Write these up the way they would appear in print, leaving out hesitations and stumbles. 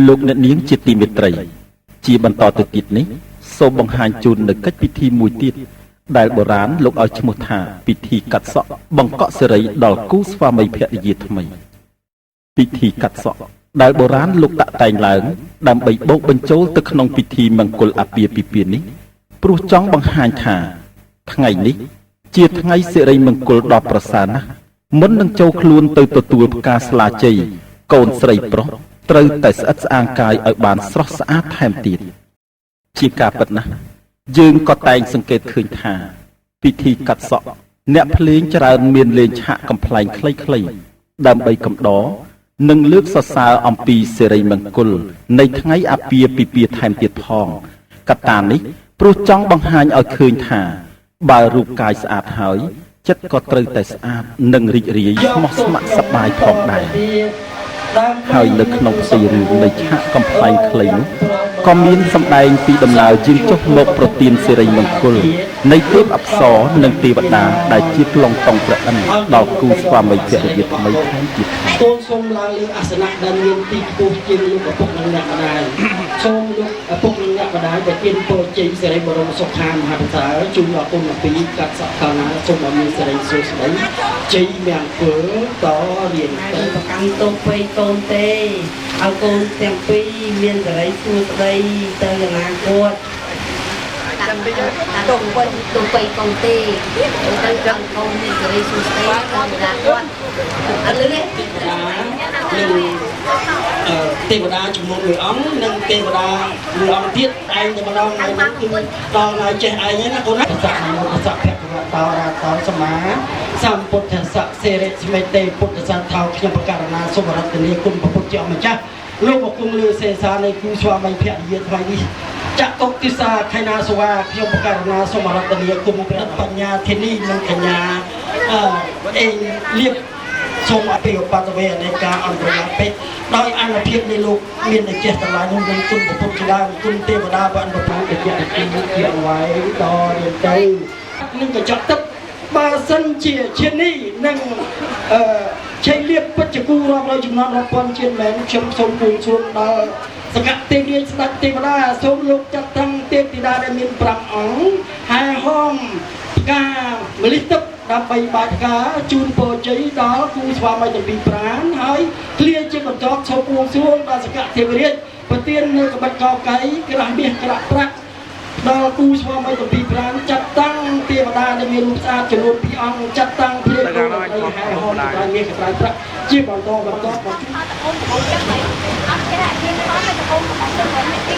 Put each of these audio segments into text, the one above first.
លោកអ្នកនាងជាទីមេត្រី ជាបន្តទៅទៀតនេះសូមបង្ហាញជូននៅកិច្ចពិធីមួយទៀតដែលបុរាណលោកឲ្យឈ្មោះថាពិធីកាត់សក់បង្កក់សិរីដល់គូស្វាមីភរិយាថ្មីពិធីកាត់សក់ដែលបុរាណលោកតាក់តែងឡើងដើម្បីបូកបញ្ចូលទៅក្នុងពិធីមង្គលអាពាហ៍ពិពាហ៍នេះព្រោះចង់បង្ហាញថាថ្ងៃនេះជាថ្ងៃសិរីមង្គលដ៏ប្រសើរណាស់មុននឹងចូលខ្លួនទៅទទួលផ្កាស្លាជ័យកូនស្រីប្រុសត្រូវតែស្អិតស្អាងកាយឲ្យបានស្រស់ស្អាតថែមទៀតជាការពិតណាស់យើងក៏តែងសង្កេតឃើញថាពិធីកាត់សក់អ្នកភ្លេងច្រើនមានលេងឆាកកំប្លែងខ្លីៗដើម្បីកំដរនិងលើកសរសើរអំពីសិរីមង្គលនៃថ្ងៃអាពាហ៍ពិពាហ៍ថែមទៀតផងកត្តានេះព្រោះចង់បង្ហាញឲ្យឃើញថាបើរូបកាយស្អាតហើយចិត្តក៏ត្រូវតែស្អាតនិងរីករាយស្មោះស្ម័គ្រសប្បាយផងដែរហើយនៅក្នុងផ្ទៃរឿងនៃឆាកកំប្លែងខ្លីនោះក៏មានសម្ដែងពីដំណើរយាងចុះមកប្រទានសិរីមង្គលនៃទេពអប្សរនិងទេវតាដែលជាប្លង់តុងព្រះឥន្ទដល់គូស្វាមីភរិយាថ្មីថែមទៀត កូនសូមឡើងលើអាសនៈដែលមានទីខ្ពស់ជាងលោកឪពុកនិងអ្នកម្ដាយសូមលោកឪពុកនិងអ្នកម្ដាយប្រទានពរជ័យសិរីបរមសុខាមហាប្រសើរជូនដល់កូនទាំងពីរកាត់សក់កាលណាសូមឲ្យមានសិរីសួស្តីជ័យមង្គលតរៀងទៅ ប្រកាន់ទោសពេកកូនទេឲ្យកូនទាំងពីរមានសិរីសួស្តីទៅអនាគត ទោះវិញទោះបីកូនទេទៅឲ្យកូនមានសិរីសួស្តីទៅអនាគតអត់លឺទេ និងទេវតាចំនួនមួយអង្គនិងទេវតាមួយអង្គទៀតឯងតែម្ដងថ្ងៃនេះគឺដល់ថ្ងៃចេះឯងហើយណាកូនណាសៈនមោតស្សៈភគវតោរតោសម្មាសម្ពុទ្ធស្សៈសិរិស្មិតេពុទ្ធសាថោខ្ញុំបករណាសូមរតនាគុណព្រះពុទ្ធជាម្ចាស់លោកបង្គំលើសេសានៃគូស្វាមីភរិយាថ្មីនេះចតុទិសាខៃណាសវាខ្ញុំបករណាសូមរតនាគុណព្រះបញ្ញាធានីនិងកញ្ញាអេងលៀបសូមអភិបតវេនៃការអន្តរាពេកដោយអនុភាពនៃលោកមានតែចេះតម្លៃនោះនឹងគុណពុទ្ធជាដើមគុណទេវតាប្រអនុពុទ្ធជាទីជាអវ័យដល់រៀនទៅនឹងកញ្ចក់ទឹកបើសិនជាជានេះនឹងអឺឆៃលៀបពិតជាគូរាប់រយចំនួនរាប់ពាន់ជាតិមែនខ្ញុំសូមគូសួនដល់សកទេវរាជស្ដេចទេវតាសូមលោកចាត់តាំងទេពធីតាដែលមាន5អង្គហែហោមផ្កាម្លិះទឹកដើម្បីបាច់ការជូនពរជ័យដល់គូស្វាមីទាំងពីរប្រានហើយឃ្លាជាបន្តសូមបួងសួងដល់សកទេវរាជប្រទាននៅក្បាច់កកៃក្រាស់មាសក្រាស់ប្រាក់ដល់គូស្វាមីទាំងពីរប្រានចាត់តាំងទេវតាដែលមានរូបស្អាតចំនួន2អង្គចាត់តាំងភ្លាមទៅហែហោមក្រាស់មាសក្រាស់ប្រាក់ជាបន្តបន្តមក អូនអូនចឹងអត់ចេះអាធានផងតែអូនទៅវិញ។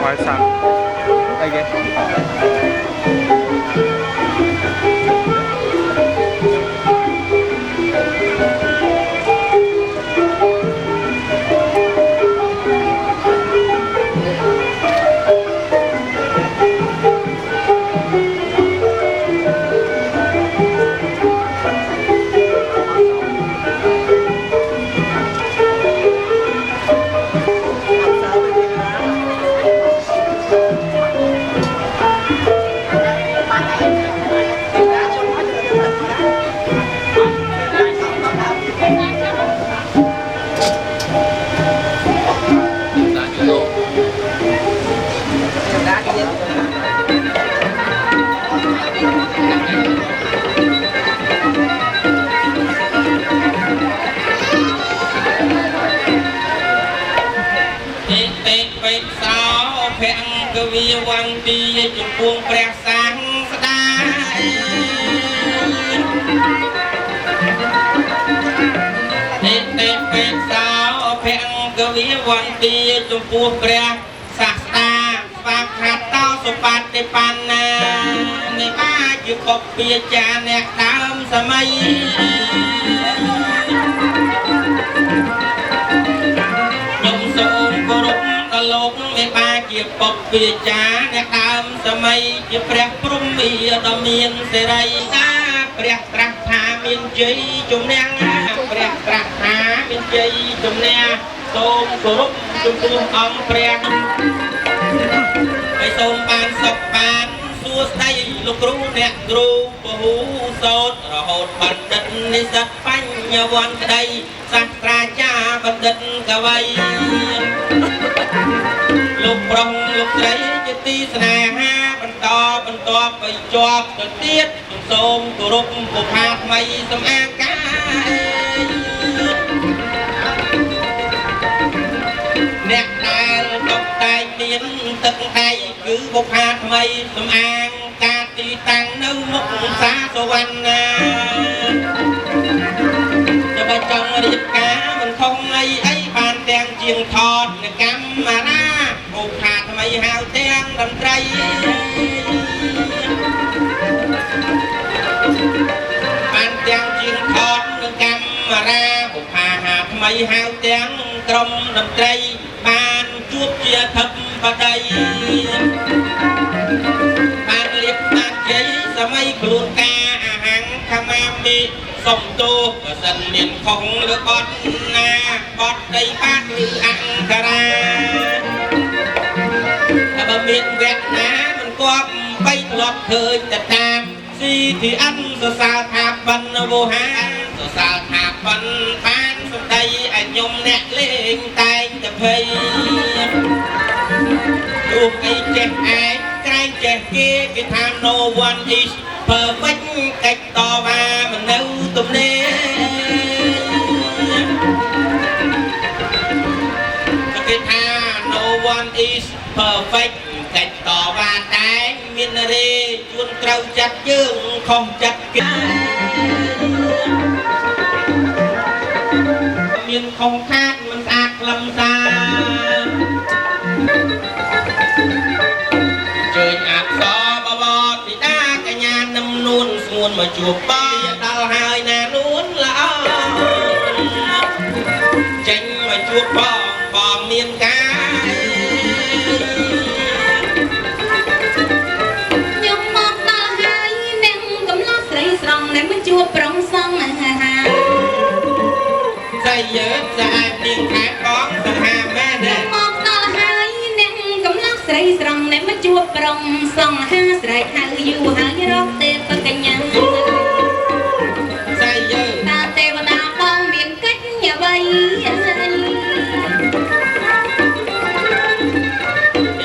បាយសាំងអីគេ ចំពោះព្រះសាស្តានិតិបិសោភង្គវិវន្ទាចំពោះព្រះសាស្តាស្វាខាតោសុបតិបណ្ណានិបាជាកុព្យាចាអ្នកដើមសម័យខ្ញុំសូមគោរពដល់លោកមេបាជាពុព្យាចាអ្នកដើមសម័យជាព្រះព្រហ្មាដ៏មានសិរីតាព្រះត្រាស់ថាមានជ័យជំនះព្រះត្រាស់ថាមានជ័យជំនះសូមគោរពចំពោះអង្គព្រះហើយសូមបានសុខបានសួស្តីលោកគ្រូអ្នកគ្រូពហុសោតរហូតបណ្ឌិតនិស្សិតបញ្ញវន្តក្តីសាស្ត្រាចារ្យបណ្ឌិតកវីលោកប្រុសលោកស្រីជាទីស្នេហាបន្តបន្ទាប់ไปជាប់ទៅទៀតខ្ញុំសូមគោរពបុព្វាថ្មីសំអាងកាយអ្នកដែលតុបតែងមានទឹកដៃគឺបុព្វាថ្មីសំអាងការទីតាំងនៅមុខសាសវណ្ណាจะไปចង់រៀបការមិនខុសអីអីបានទាំងជាងថតនៅកាមេរ៉ាបុព្វាថ្មីហៅទាំងតន្ត្រីបានទាំងជាងថតនៅកាមេរ៉ាបុព្វាហាថ្មីហៅទាំងក្រុមតន្ត្រីបានជួបជាធិបតីបានលៀបបានជ័យសម័យខ្លួនការអាហាងខមាមិសុំទោសបើសិនមានខុសលើបត់ណាបត់ដីបានឬអង្ការ៉ាបើមានវគ្គណាមិនគប្បីធ្លាប់ឃើញតែតាមស៊ីធីអិនសរសើរថាបិណ្ឌវោហាសរសើរថាបិណ្ឌបានសម្ដីឲ្យខ្ញុំអ្នកលេងតែងតែភ័យព្រោះអីចេះឯងក្រែងចេះគេគេថា no one is perfect កិច្ចតវ៉ាមិននៅទំនេរគេថា no one is perfect កិច្ចតវ៉ាតែងមានរេជួនត្រូវចាត់យើងខុសចាត់គេមានខុសខាតមិនស្អាតខ្លឹមសារជើញអក្សរបវរធីតាកញ្ញានឹមនួនស្ងួនមកជួបបងដល់ហើយណានួនល្អចេញមកជួបបងបងមានការខ្ញុំមកដល់ហើយនាងកំឡោះស្រីស្រង់នាងមិនជួបប្រុងសងហាស្អីយើស្អាតនាងខែបងសង្ហាមែនទេមកដល់ហើយនាងកំឡោះស្រីស្រង់នាងមិនជួបប្រុងសងហាស្រែកហៅយូរហើយរកទេពកញ្ញាស្អីយើតើទេវតាបងមានកិច្ចអ្វី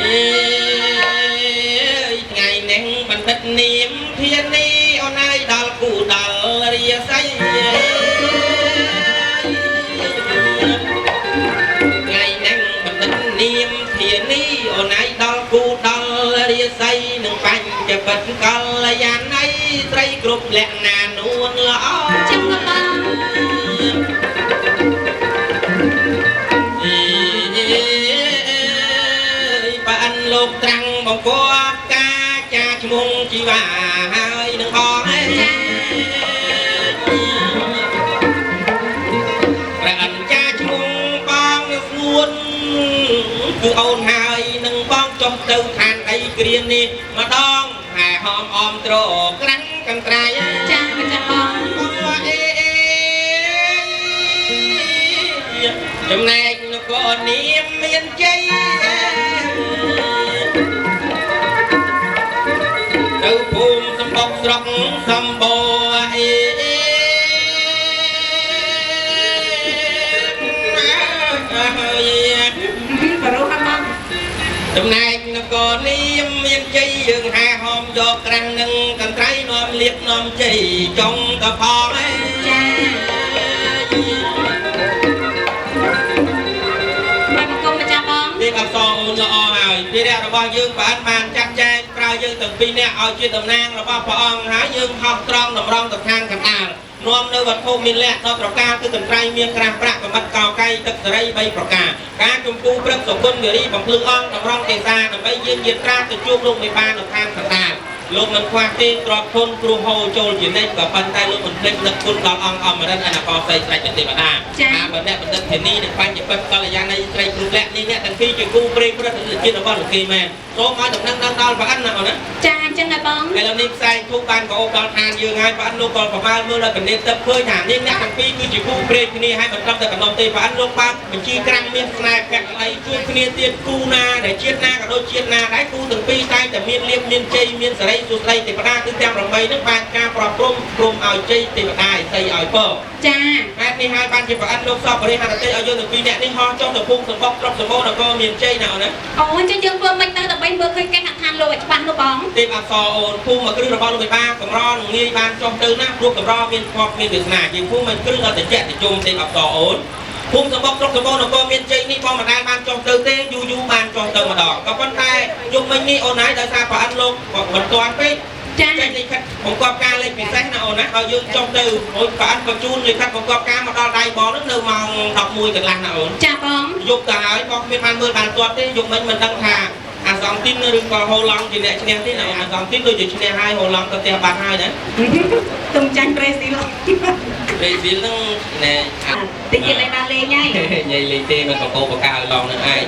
អេថ្ងៃនេះបណ្ឌិតនាមធានីអូនហើយដល់គូដល់រាសីថ្ងៃនេះបណ្ឌិតនាមធានីអូនហើយដល់គូដល់រាសីនឹងបញ្ចបិទកល្យាណីស្រីគ្រប់លក្ខណានួនល្អចឹងបង អេបើអិនល លោកត្រាំងបង្គាប់ការចាឈ្មោះជីវ៉ាហើយនឹងបងឯង ចា ព្រះអិនចាឈ្មោះបងនៅស្ងួនគឺអូនហើយនឹងបងចុះទៅឋានដីគ្រានេះម្ដងហែហមអមត្រក្រាំងកន្ត្រៃ ចាម្ចាស់បង អេអេចំណែកនគរនាមមានជ័យទៅភូមិសម្បុកស្រុកសម្បូរអេ បរោះអត់បង ចំណែកនគរនាមមានជ័យយើងហែហមយកក្រាំងនឹងកន្ត្រៃនាំលៀបនាំជ័យចុងតផងឯង ចាបាយបង្គំម្ចាស់បង ទេពអប្សរអូនល្អហើយភារៈរបស់យើងប្រអិនបានចាត់ចែងប្រើយើងទាំងពីរនាក់ឲ្យជាតំណាងរបស់ព្រះអង្គហើយយើងហោះត្រង់តម្រង់ទៅខាងកណ្ដាលនាំនៅវត្ថុមានលក្ខដល់ប្រការគឺកន្ត្រៃមានក្រាស់ប្រាក់កំបិតកោកៃទឹកសេរី3ប្រការការជំពូព្រឹកសុគន្ធវិរីបំភ្លឺអង្គតម្រង់ទេសាដើម្បីយើងយាត្រាទៅជួបលោកមេបានៅខាងកណ្ដាលលោកមិនខ្វះទេទ្រព្យធនគ្រោះហូរចូលជានិច្ចក៏ប៉ុន្តែលោកមិនភ្លេចនឹកគុណដល់អង្គអមរិនអនកោសីស្រេចទេវតាថាបើអ្នកបណ្ឌិតធានីនិងបញ្ញពិតកល្យាណីស្រីគ្រូលក្ខនេះអ្នកទាំងពីរជាគូព្រេងព្រឹទ្ធជាតិរបស់លោកគេមែនសូមឲ្យដំណឹងដល់ដល់ប្រអិនណាអូនណា ចាអញ្ចឹងហើយបង ឥឡូវនេះផ្សាយធូបបានកោបដល់ឋានយើងហើយប្រអិនលោកក៏ប្រមាលមើលដល់កណិតទឹកឃើញថានេះអ្នកទាំងពីរគឺជាគូព្រេងគ្នាហើយមិនត្រឹមតែកំណត់ទេប្រអិនលោកបានបញ្ជីក្រាំងមាសស្នេហ៍ភក្តីជួបគ្នាទៀតគូណាដែលជាតិណាក៏ដូចជាតិណាដែរគូទាំងពីរតែតែមានលៀបមានជ័យមានសេរីសួស្តីទេវតាគឺទាំង8នឹងបានការប្រព្រំព្រំឲ្យជ័យទេវតាឲ្យសីឲ្យពរ ចា ហេតុនេះហើយបានជាប្រអិនលោកសពបរិហារតិឲ្យយើងទាំងពីរអ្នកនេះហោះចុះទៅភូមិសម្បុកស្រុកសម្បូរនគរមានជ័យណាអូនណា អូអញ្ចឹងយើងធ្វើមិនទៅដើម្បីមើលឃើញកេះឋានលោកឲ្យច្បាស់នោះបង ទេពអប្សរអូនភូមិមួយគ្រឹះរបស់លោកវិបាកម្រនឹងងាយបានចុះទៅណាព្រោះកម្រមានភ័ព្វមានវាសនាជាភូមិមួយគ្រឹះដល់តិចតិជុំទេពអប្សរអូនភូមិសម្បុកស្រុកសម្បូរនគរមានជ័យនេះបងមិនដែលបានចុះទៅទេយូរយូរបានចុះទៅម្ដងក៏ប៉ុន្តែយប់មិញនេះអូនហើយដោយសារប្រអិនលោកមិនទាន់ពេក ចា ចេញលិខិតបង្គាប់ការលេខពិសេសណាអូនណាឲ្យយើងចុះទៅអូនប្រអិនបញ្ជូនលិខិតបង្គាប់ការមកដល់ដៃបងនឹងនៅម៉ោង11កន្លះណាអូន ចាបង យប់ទៅហើយបងគ្មានបានមើលបានទាត់ទេយប់មិញមិនដឹងថាអាសងទីនឬក៏ហូឡង់ជាអ្នកឈ្នះទេណាអាសងទីនដូចជាឈ្នះហើយហូឡង់ទៅផ្ទះបាត់ហើយណា ទុំចាញ់ប្រេស៊ីល ប្រេស៊ីលហ្នឹងណែ តិចទៀតឯបានលេងហើយ ញ៉ៃលេងទេមិនកកបកៅឡងនឹងឯង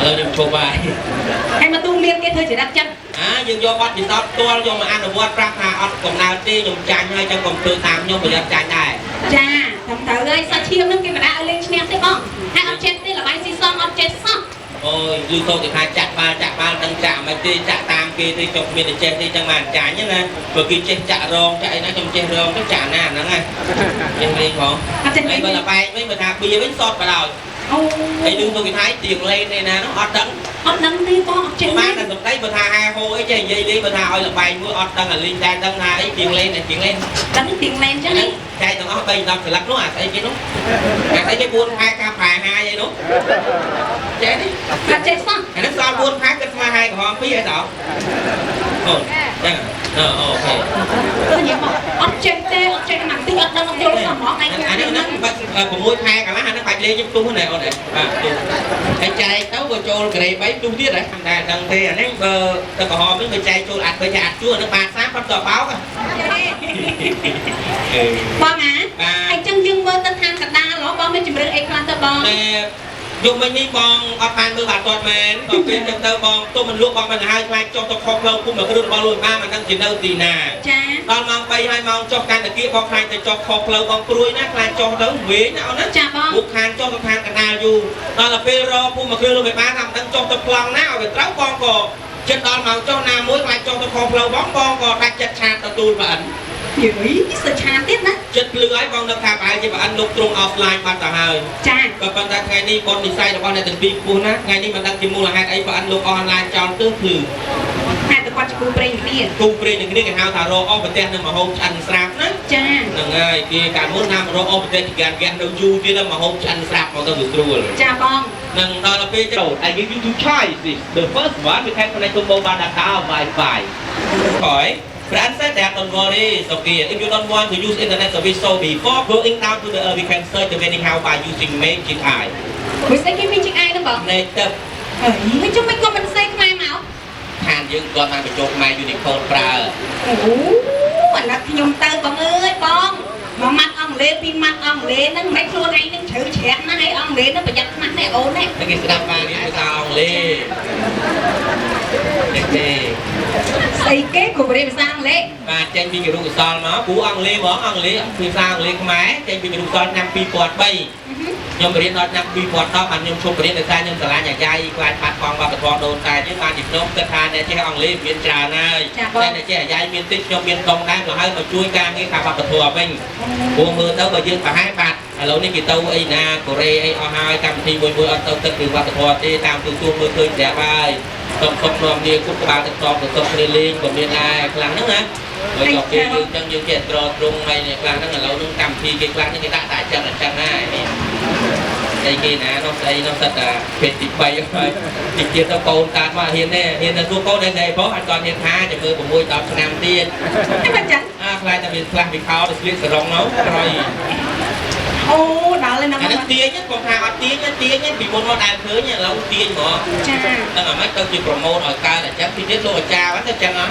ឥឡូវខ្ញុំឈប់ហើយ ហើយមកទូមានគេធ្វើចរិតចិត្ត អាយើងយកបទពិសោធន៍ផ្ទាល់យកមកអនុវត្តប្រាប់ថាអត់កំណើតទេខ្ញុំចាញ់ហើយចាំកុំធ្វើតាមខ្ញុំប្រយ័ត្នចាញ់ដែរ ចាត្រឹមត្រូវហើយសាច់ឈាមនឹងគេមិនដាក់ឲ្យលេងឈ្នះទេបងហើយអត់ចេះទេលបាយស៊ីសងអត់ចេះសោះ អូយលឺសូគេថាចាក់បាល់ចាក់បាល់ដឹងចាក់មិនទេចាក់តាមគេទេចុះមានតែចេះទេចឹងបានចាញ់ណាព្រោះគេចេះចាក់រងចាក់អីណាខ្ញុំចេះរងទៅចាក់ណាហ្នឹងណាចេះលេងផង អត់ចេះលេង បើលបែកវិញបើថាបៀវិញសតបដ ாய் អូ ហើយលឺសូគេថាទៀងលេនឯណានោះអត់ដឹង អត់ដឹងទេបងអត់ចេះ បានតែសំដីបើថាហែហូអីចេះនិយាយលេងបើថាឲ្យលបែកមួយអត់ដឹងអាលេងតែដឹងថាអីទៀងលេនទៀងលេន ដឹងទៀងលេនចឹង ចែកទាំងអស់3 10ស្លឹកនោះអាស្អីគេនោះអាស្អីគេ4ខែកាប្រែហាយអីនោះចេះទេ អត់ចេះសោះ អានេះសល់4ខែគិតស្មើហាយក្រហម2អីតោអូចឹងអូខេ ទៅនិយាយមកអត់ចេះទេអត់ចេះណាស់តិចអត់ដឹងអត់យល់សោះហ្មងឯង អានេះហ្នឹង6ខែកន្លះអាហ្នឹងបាច់លេងខ្ញុំទុះណែអូនបាទទុះហើយចែកទៅបើចូលក្រេ3ទុះទៀតហ៎តែដឹងទេអានេះបើទឹកក្រហមនេះបើចែកចូលអាត់បើចែកអាត់ជួអានេះបាទ30គាត់ទៅបោក បងអាហើយចឹងយើងមើលទៅឋានកណ្ដាលហ៎បងមានជំរឿអីខ្លះទៅបង តែយប់មិញនេះបងអត់បានមើលបាត់ទាត់មែនដល់ពេលចឹងទៅបងទុំមិនលក់បងមិនហើយខ្លាចចុះទៅខុសផ្លូវភូមិគ្រឹះរបស់លោកបានមិនដឹងជានៅទីណា ចា ដល់ម៉ោង3ហើយម៉ោងចុះកាន់តាគៀបងខ្លាចទៅចុះខុសផ្លូវបងព្រួយណាខ្លាចចុះទៅវិញណាអូនណា ចាបង ពួកខានចុះទៅខាងកណ្ដាលយូរដល់ទៅពេលរកភូមិគ្រឹះលោកបានថាមិនដឹងចុះទៅប្លង់ណាឲ្យវាត្រូវបងក៏ចិត្តដល់ម៉ោងចុះណាមួយខ្លាចចុះទៅខុសផ្លូវបងបងក៏ដាច់ចិត្តឆាតទទួលប្រអិន យីសឆាទៀតណា ចិត្តភ្លឺហើយបងនឹកថាប្រហែលជាប្រអិនលោកទ្រង់ offline បាត់ទៅហើយ ចា ក៏ប៉ុន្តែថ្ងៃនេះបុណ្យនិស័យរបស់អ្នកទាំងពីរខ្ពស់ណាស់ថ្ងៃនេះមិនដឹងជាមូលហេតុអីប្រអិនលោក online ចោលទើភ្លឺ ហេតុតែគាត់ជាគូព្រេងគ្នា គូព្រេងនឹងគ្នាគេហៅថារកអស់ប្រទេសនឹងមហូបឆ្អិនស្រាប់ណា ចា ហ្នឹងហើយគេកាលមុនថារកអស់ប្រទេសជាកាននៅយូរទៀតមហូបឆ្អិនស្រាប់មកទៅវាស្រួល ចាបង នឹងដល់ទៅពេល I give you two choices. The first one, we can connect to mobile data or Wi-Fi. ហើយ Brand said that don't worry, Sophia. If you don't want to use internet service, so before going down to the earth, we can search the wedding house by using magic eye. មួយស្អីគេ magic eye ហ្នឹងបង នៃទឹក អីជុំមិនគាត់មិនសេខ្មែរមក ឋានយើងគាត់បានបញ្ចូលខ្មែរ Unicode ប្រើ អូអាណិតខ្ញុំទៅបងអើយបងមួយម៉ាត់អង់គ្លេសពីរម៉ាត់អង់គ្លេសហ្នឹងមិនខ្លួនឯងនឹងជ្រៅជ្រះណាស់ហើយអង់គ្លេសហ្នឹងប្រយ័ត្នខ្មាស់នេះអូននេះ គេស្ដាប់បានភាសាអង់គ្លេសទេ ស្អីគេគ្រូរៀនភាសាអង់គ្លេស បាទចេញពីគរុកោសលមកគ្រូអង់គ្លេសហ្មងអង់គ្លេសភាសាអង់គ្លេសខ្មែរចេញពីគរុកោសលឆ្នាំ2003ខ្ញុំរៀនដល់ឆ្នាំ2010បានខ្ញុំឈប់រៀនដោយសារខ្ញុំស្រឡាញ់អាយ៉ៃខ្លាចបាត់បង់វប្បធម៌ដូនតាយើងបានជាខ្ញុំគិតថាអ្នកចេះអង់គ្លេសមានច្រើនហើយតែអ្នកចេះអាយ៉ៃមានតិចខ្ញុំមានដងដែរមកហើយមកជួយការងារខាងវប្បធម៌វិញព្រោះមើលទៅបើយើងប្រហែលបាត់ឥឡូវនេះគេទៅអីណាកូរ៉េអីអស់ហើយកម្មវិធីមួយមួយអត់ទៅទឹកឬវប្បធម៌ទេតាមទូទួមើលឃើញប្រាប់ហើយសុំសុំនាំគ្នាគប់ក្បាលទឹកតបទៅសុំគ្នាលេងក៏មានដែរខ្លះហ្នឹងណាហើយក៏គេយើងចឹងយើងចេះត្រត្រង់ហើយខ្លះហ្នឹងឥឡូវហ្នឹងកម្មវិធីគេខ្លះហ្នឹងគេដាក់តែអញ្ចឹងអញ្ចឹងហើយនេះអីគេណានោះស្អីនោះសិតតែភេទទី3ហើយទីទៀតទៅកូនកើតមកហ៊ានទេហ៊ានទៅសួរកូនដែរផងអត់គាត់ហ៊ានថាចាំមើល6 10ឆ្នាំទៀតតែមិនចឹងអាខ្លាចតែមានខ្លះវាខោទៅស្លៀកសរងនោះក្រោយអូដល់ហើយហ្នឹងអានេះទាញកុំថាអត់ទាញទាញពីមុនមកដែលឃើញឥឡូវទាញហ្មងចាហ្នឹងអាម៉េចទៅជាប្រម៉ូតឲ្យកើតអញ្ចឹងទីទៀតលោកអាចារ្យហ្នឹងទៅចឹងហ៎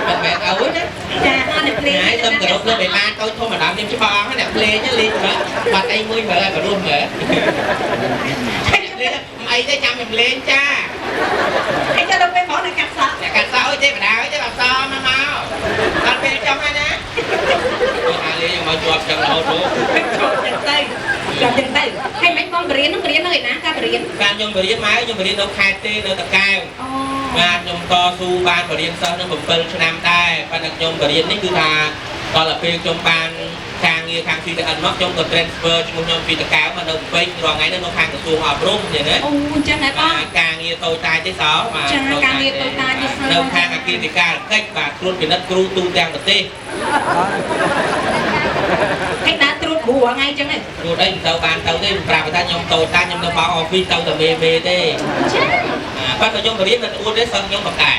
មិនមែនអើយណាចាអត់អ្នកភ្លេងហើយសុំគោរពលោកបេបានតូចធំម្ដងខ្ញុំច្បាស់ហ្នឹងអ្នកភ្លេងលេងមើលបាត់អីមួយមើលឲ្យបរោះមើលលេងអីទេចាំខ្ញុំលេងចាហើយចាំដល់ពេលបងអ្នកកាត់សក់អ្នកកាត់សក់អើយទេបដាអើយទេបាទសមកមកដល់ពេលចង់ហើយណាគាត់ថាលេងមកជាប់ចឹងរហូតទៅ ជាប់ចឹងទៅជាប់ចឹងទៅហើយមិនបងបរៀននឹងបរៀននៅឯណាការបរៀនការខ្ញុំបរៀនមកខ្ញុំបរៀននៅខេត្តទេនៅតាកែវបាទខ្ញុំតស៊ូបានបរៀនសិស្សនឹង7ឆ្នាំដែរប៉ុន្តែខ្ញុំបរៀននេះគឺថាដល់ទៅពេលខ្ញុំបានការងារខាង CTN មកខ្ញុំក៏ transfer ឈ្មោះខ្ញុំពីតកែវមកនៅពេញរាល់ថ្ងៃនេះនៅខាងក្រសួងអប់រំចឹងណាអូអញ្ចឹងហ៎បងការងារតូចតាចទេសោបាទចាការងារតូចតាចទេសោនៅខាងអគ្គិការកិច្ចបាទត្រួតពិនិត្យគ្រូទូទាំងប្រទេសហើយដើរត្រួតគ្រូរាល់ថ្ងៃចឹងឯងត្រួតអីមិនទៅបានទៅទេប្រាប់ថាខ្ញុំតូចតាចខ្ញុំនៅបោក office ទៅតែមេទេចាបាទបើខ្ញុំបរៀនមិនអួតទេសិស្សខ្ញុំបកកែ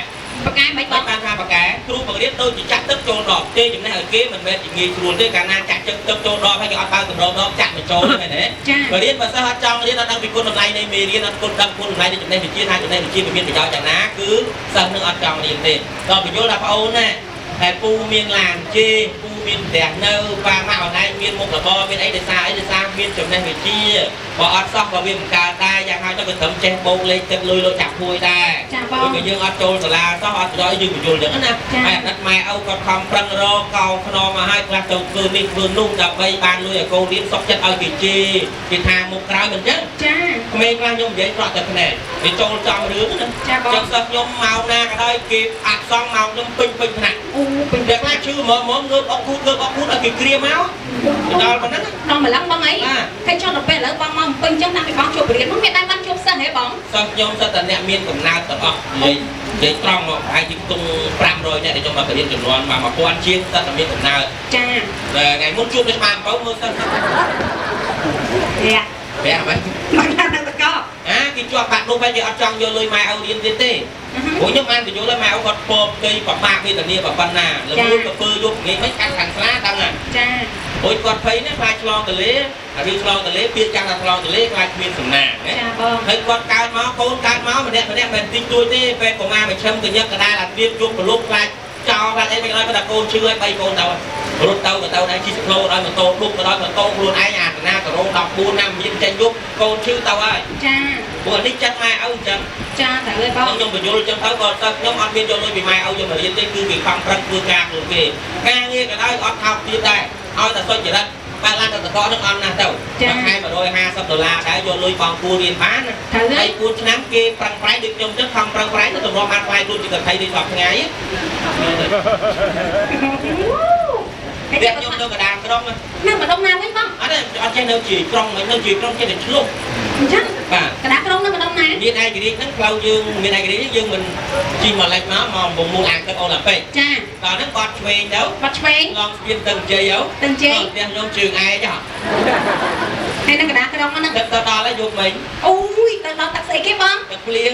បកកែមិនបងបានថាបកកែគ្រូបង្រៀនដូចជាចាក់ទឹកចូលដបទេចំណេះឲ្យគេមិនមែនជាងាយស្រួលទេកាលណាចាក់ទឹកចូលដបហើយគេអត់បើកម្រដបចាក់បញ្ចូលទេមែនទេបរៀនបើសិស្សអត់ចង់រៀនអត់ដឹងពីគុណតម្លៃនៃមេរៀនអត់គុណដឹងគុណតម្លៃនៃចំណេះវិជ្ជាថាចំណេះវិជ្ជាវាមានប្រយោជន៍យ៉ាងណាគឺសិស្សនឹងអត់ចង់រៀនទេដល់បញ្យល់ថាប្អូនណាតែពូមានឡានជេពូមានផ្ទះនៅប៉ាម៉ាក់អនឡាញមានមុខរបរមានអីដោយសារអីដោយសារមានចំណេះវិជ្ជាបើអត់សោះក៏វាមិនកើតដែរយ៉ាងហើយទៅក៏ត្រឹមចេះបូកលេខទឹកលុយលោកចាក់ភួយដែរព្រោះយើងអត់ចូលសាលាសោះអត់ប្រយោជន៍យើងបញ្យល់ចឹងណាហើយអាណិតម៉ែឪគាត់ខំប្រឹងរកកោខ្នងមកឲ្យខ្លះទៅធ្វើនេះធ្វើនោះដើម្បីបានលុយឲ្យកូនរៀនសុខចិត្តឲ្យគេជេរគេថាមុខក្រោយមិនចឹងចាក្មេងខ្លះខ្ញុំនិយាយប្រក់តែភ្នែកវាចូលចំរឿងណាចឹងសិស្សខ្ញុំមកណាក៏ដោយគេអត់សងមកខ្ញុំពេញពេញថ្នាក់អូពេញតែខ្លះឈឺហ្មងហ្មងងើបអុកគូតងើបអុកគូតឲ្យគេគ្រាមកដល់ប៉ុណ្ណឹងដល់ម្លឹងបងអីហើយចុះដល់ពេលឥឡូវបងមកពេញចឹងតាំងពីបងជួបរៀនមកមានដែរបានជួបសិស្សហ៎បងសិស្សខ្ញុំសិស្សតែអ្នកមានកំណើតទាំងអស់និយាយត្រង់មកប្រហែលជាខ្ទង់500នាក់ដែលខ្ញុំមករៀនចំនួនមក1000ជាងសិស្សតែមានកំណើតចាតែថ្ងៃមុនជួបនៅច្បារអំពៅមើលសិស្សប្រាក់ប្រាក់ហ្មងមកណានៅតកអាគេជាប់បាក់នោះហើយគេអត់ចង់យកលុយម៉ែឪរៀនទៀតទេព្រោះខ្ញុំបានបញ្យល់ឲ្យម៉ែឪគាត់ពផ្ទៃប្របាក់វេទនាប៉ុណ្ណាលមួលកពើយប់ងាយមិនកាត់ខាងស្លាដឹងហ่ะចាអូយគាត់ភ័យណាស់ខ្លាចឆ្លងទលេឬឆ្លងទលេពាក្យចាំថាឆ្លងទលេខ្លាចគ្មានសំណាងណាចាបងហើយគាត់កើតមកកូនកើតមកម្នាក់ម្នាក់មិនតិចតួចទេពេលកុមារមជ្ឈិមកញឹកកដាលអាត្រៀមជួបប្រលប់ខ្លាចចោលខ្លាចអីមិនឲ្យគាត់ថាកូនឈឺឲ្យ3កូនទៅរត់ទៅក៏ទៅដែរជិះស្លូដល់ម៉ូតូឌុបក៏ដល់ម៉ូតូខ្លួនឯងអាកណាការ៉ូ14ណាមានចេញយប់កូនឈឺទៅហើយចាព្រោះនេះចិត្តម៉ែឪអញ្ចឹងចាត្រូវហើយបងខ្ញុំបញ្យល់អញ្ចឹងទៅក៏ទៅខ្ញុំអត់មានយកលុយពីម៉ែឪយកមករៀនទេគឺគេខំប្រឹងធ្វើការខ្លួនគេការងារក៏ដោយអត់ថោកទៀតដែរឲ្យតែសុចរិតបានឡើងទៅតកនឹងអន់ណាស់ទៅខែ150ដុល្លារដែរយកលុយបងគួររៀនបានហើយ4ឆ្នាំគេប្រឹងប្រែងដូចខ្ញុំចឹងខំប្រឹងប្រែងទៅទម្រាំបានខ្លាយខ្លួនជាកថៃដូចសពថ្ងៃផ្ទះខ្ញុំនៅកណ្ដាលក្រុងនៅម្ដុំណាវិញបងអត់ទេអត់ចេះនៅជាក្រុងមិននៅជាក្រុងចេះតែឆ្លុះអញ្ចឹងបាទកណ្ដាលក្រុងនៅម្ដុំណាមានឯករាជ្យហ្នឹងផ្លូវយើងមានឯករាជ្យយើងមិនជិះមកលិចមកមកមូលអាងទឹកអូឡាំពិកចាដល់ហ្នឹងបាត់ឆ្វេងទៅបាត់ឆ្វេងឡងស្ពានទៅជ័យទៅជ័យផ្ទះខ្ញុំជើងឯកហ៎ហើយនៅកណ្ដាលក្រុងហ្នឹងទៅដល់ហើយយកមិញអូយទៅដល់ទឹកស្អីគេបងទឹកភ្លៀង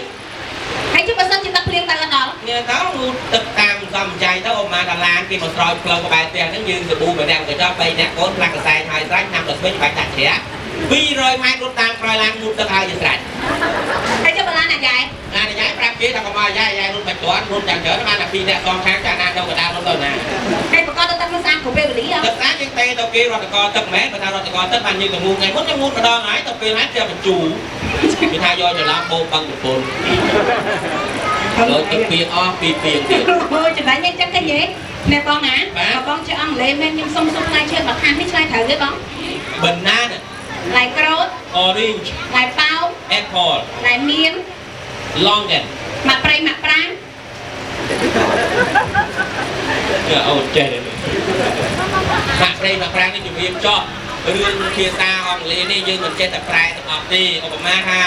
ហើយចុះបើសិនជាទឹកភ្លៀងទៅដល់នេះទៅងូតទឹកតាមសំចៃទៅអមដល់ឡានគេមកស្រោចផ្លូវក្បែរផ្ទះហ្នឹងយើងសាប៊ូម្នាក់ក៏ចោល3នាក់កូនផ្លាស់កសែងហើយស្រេចឆ្នាំទៅស្វិញបាច់ដាក់ជ្រះ 200ម៉ែត្ររត់តាមក្រោយឡានងូតទឹកហើយជាស្រេច ហើយចុះបឡានអាយ៉ែ អាយ៉ាយប្រាប់គេថាកុំឲ្យយ៉ាយយ៉ាយរត់មិនទាន់រត់យ៉ាងច្រើនបានតែ2នាក់សងខាងចាណានៅកណ្ដាលរត់ទៅណា ហើយប្រកបទៅទឹកនោះស្អាតគ្រប់ពេលវេលា ទឹកស្អាតយើងទេទៅគេរដ្ឋកទឹកមែនបើថារដ្ឋកទឹកបានយើងទៅងូតថ្ងៃមុនខ្ញុំងូតម្ដងហើយទៅពេលហើយចេះបញ្ជូគេថាយកច្រឡំបោបឹងប្រពន្ធយកទឹកពីងអស់ពីរពីងទៀត អូចំណេញអីចឹងគេនិយាយណែបងណាបងជាអង់គ្លេសមែនខ្ញុំសុំសុំផ្លែឈើមួយខាងនេះឆ្លើយត្រូវទេបង Banana ផ្លែក្រូច Orange ផ្លែប៉ោម Apple ផ្លែមៀន Longan មាក់ព្រៃមាក់ប្រាង អូចេះមាក់ព្រៃមាក់ប្រាងនេះជំរាបចោះរឿងភាសាអង់គ្លេសនេះយើងមិនចេះតែប្រែទាំងអស់ទេឧបមាថា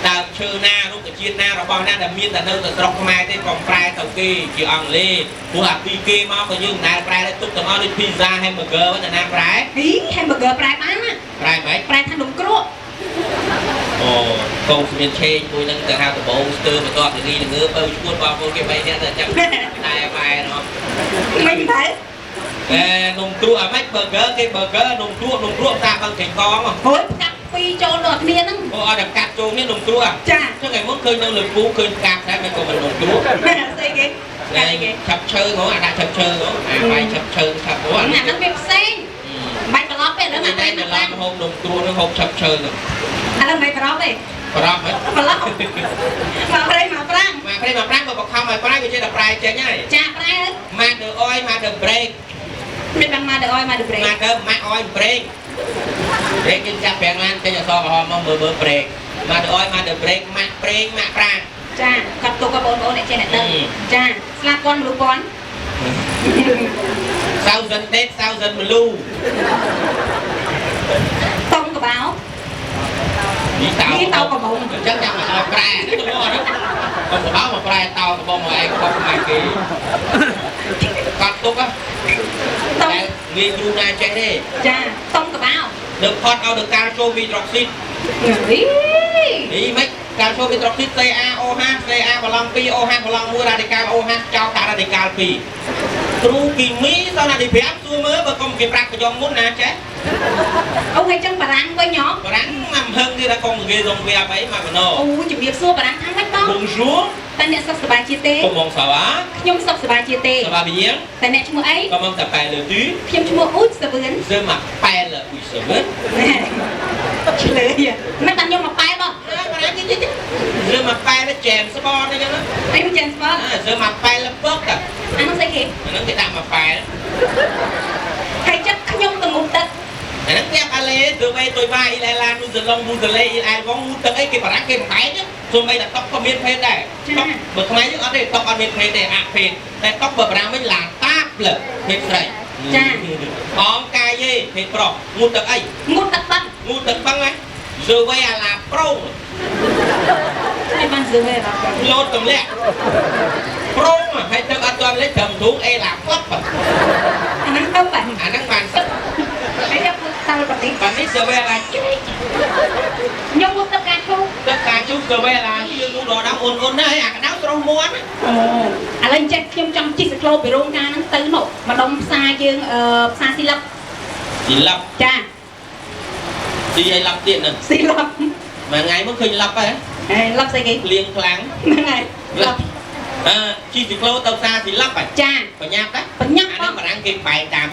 ដើមឈើណារុក្ខជាតិណារបស់ណាដែលមានតែនៅតែស្រុកខ្មែរទេកុំប្រែទៅគេជាអង់គ្លេសព្រោះអាពីគេមកក៏យើងមិនដែលប្រែដែរទុកទាំងអស់ដូច pizza hamburger ណាណាប្រែ ហី hamburger ប្រែបានណា ប្រែម៉េច ប្រែថានំគ្រក់ អូកូនស្មានឆេងមួយនឹងទៅហៅដំបងស្ទើបន្ទាប់ពីងើបើឈួតបងប្អូនគេ3នាក់ទៅអញ្ចឹងតែម៉ែណោះ មិនដែរ អេនំគ្រក់អាម៉េច burger គេ burger នំគ្រក់នំគ្រក់តាបឹងកេងកង ហូយផ្កាប់ពីរចូលដល់គ្នាហ្នឹង អូអត់តែកាត់ចូលនេះនំគ្រក់ ចា ចឹងថ្ងៃមុនឃើញនៅលើពូឃើញកាប់ដែរមិនក៏មិននំគ្រក់ ស្អីគេ តែឆាប់ឈើហ្មងអាដាក់ឆាប់ឈើហ្មងអាបាយឆាប់ឈើឆាប់អូ អាហ្នឹងវាផ្សេងបាច់ត្រឡប់ទេឥឡូវមក តែ តែ ត្រឡប់ហូបនំគ្រក់នឹងហូបឆាប់ឈើហ្នឹង ឥឡូវមិនត្រឡប់ទេ ប្រប់ហ៎ ត្រឡប់មកព្រៃមកប្រាំង មកព្រៃមកប្រាំងបើបខំឲ្យប្រែវាចេះតែប្រែចេញហើយ ចាប្រែ ម៉ាដឺអយម៉ាដឺប្រេក មានបានម៉ាដឺអយម៉ាដឺប្រេក ម៉ាដឺម៉ាអយប្រេកប្រេកយើងចាប់ប្រាំងឡានចេញអសក្រហមមកមើលមើលប្រេកម៉ាដឺអយម៉ាដឺប្រេកម៉ាក់ប្រេងម៉ាក់ប្រាំង ចាកាត់ទុកបងប្អូនអ្នកចេះអ្នកដឹងចាស្លាប់ពាន់មនុស្សពាន់ thousand dead thousand blue តុងកបោ នេះតោ នេះតោកបោ អញ្ចឹងចាំមកឲ្យប្រែនេះទៅមកហ្នឹងកុំកបោមកប្រែតោកបោមកឯងខុសមកគេកាត់ទុកហ៎ តុង តែងាយយូរណាចេះទេ ចាតុងកបោ នៅផតឲ្យទៅកាល់ចូលមីដ្រុកស៊ីត នេះ នេះមិនកាល់ចូលមីដ្រុកស៊ីត CaOH Ca ប្រឡង2 OH ប្រឡង1រ៉ាឌីកាល់ OH ចោលដាក់រ៉ាឌីកាល់2គ្រូគីមីសោះណាទី5សួរមើលបើកុំគេប្រាប់ប្រយ៉ងមុនណាចេះ អូហើយចឹងបារាំងវិញហ៎ បារាំងមកហឹងទៀតដល់កុំគេសុំវាអីមកណូ អូជំរាបសួរបារាំងថាម៉េចបង Bonjour តើអ្នកសុខសប្បាយជាទេ Comment ça va ខ្ញុំសុខសប្បាយជាទេ Ça va bien តើអ្នកឈ្មោះអី Comment t'appelles tu ខ្ញុំឈ្មោះអ៊ូចសវឿន Je m'appelle Uy Seven ឆ្លើយមិនតាមខ្ញុំមកប៉ែបង បារាំងគេ Je m'appelle James Bond អញ្ចឹង អី James Bond Je m'appelle ពក អានោះស្អីគេ អាហ្នឹងគេដាក់មកប៉ែ ហើយចិត្តខ្ញុំទៅងូតទឹក អាហ្នឹងគេអាឡេទៅវេទុយវ៉ាអ៊ីឡែឡានូសឡុងមូសលេអ៊ីឡែវងងូតទឹកអីគេបារាំងគេបំបែកសូម្បីតែតុកក៏មានភេទដែរតុកបើខ្មែរយើងអត់ទេតុកអត់មានភេទទេអាភេទតែតុកបើបារាំងវិញឡាតាបលភេទស្រី ចា អងកាយទេភេទប្រុសងូតទឹកអី ងូតទឹកបឹង ងូតទឹកបឹងហ៎ Je vais à la pro មិនបាន Je vais à la pro លោតទម្លាក់ប្រុងហើយទឹកអត់ទាន់លេចត្រឹមទ្រូងអេឡាផ្លឹប អាហ្នឹងទៅបាទ អាហ្នឹងបានទឹក ហើយយកតើប៉ានេះ ប៉ានេះ Je vais à la ខ្ញុំងូតទឹកកាឈូក ទឹកកាឈូក Je vais à la យើងងូតដល់អ៊ុនអ៊ុនណាអាក្តៅស្រស់មាត់ អូឥឡូវចេះខ្ញុំចង់ជិះសក្លូពីរោងការហ្នឹងទៅនោះម្ដុំផ្សារយើងផ្សារស៊ីឡឹប ស៊ីឡឹប ចា ស៊ីឲ្យឡឹបទៀតហ្នឹង ស៊ីឡឹប មួយថ្ងៃមកឃើញឡឹបហ៎ ហេឡឹបស្អីគេ លៀងខ្លាំង ហ្នឹងហើយ ឡឹបអឺជិះស៊ីក្លូទៅផ្សារស៊ីឡឹបហ៎ ចា បញ្ញាប់ណា បញ្ញាប់ អានេះបារាំងគេបែកតាម